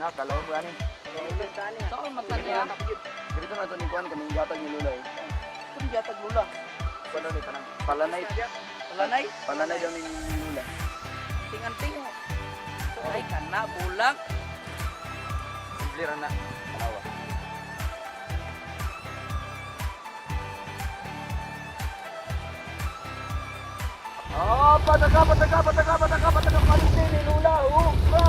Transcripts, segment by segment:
Na, kalawon ko ani. Saan man tanya? Dito na ito ni Kuan, kaming gatag ni Lula eh. Kung yatag lula. Kuan daw ni kanang palanay. Palanay? Palanay daw ni Lula. Tinganting. Ay, kana, bulak. Simple ra na. Tanawa. Ah, pataka, pataka, pataka, pataka, pataka, palite ni Lula. Uka!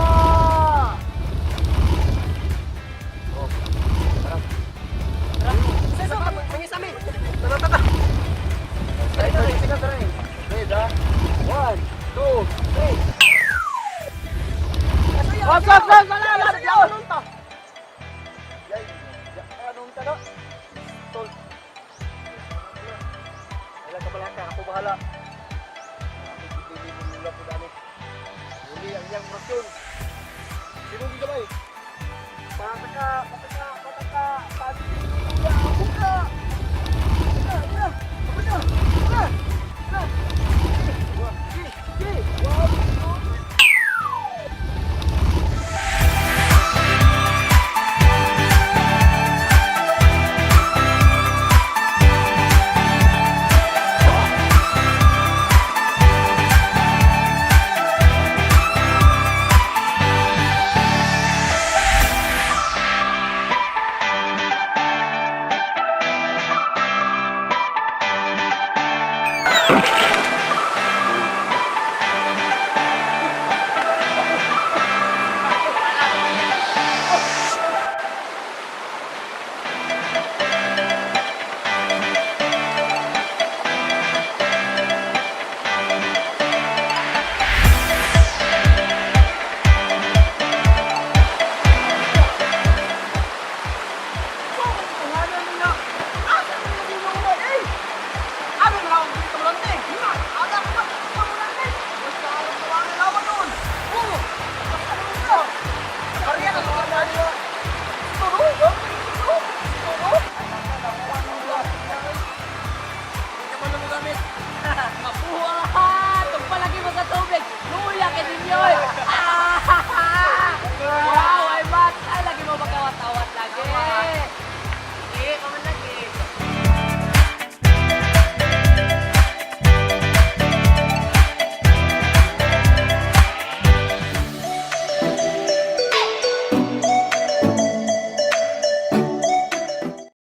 Oh, tara. Tara, tara. Tara, tara, tara, tara. Ready, ah? One, two, three. Wag, wag, wag, wala, wala, wala. Yay, anong tala? Tol. Wala ka balaka, ako bahala. Ako pipili mo nila po dami. Muli ang iyang orasyon. Sino di gamay? Pataka, pataka, pataka, pataka, buka! Buka, buka, buka, buka, buka.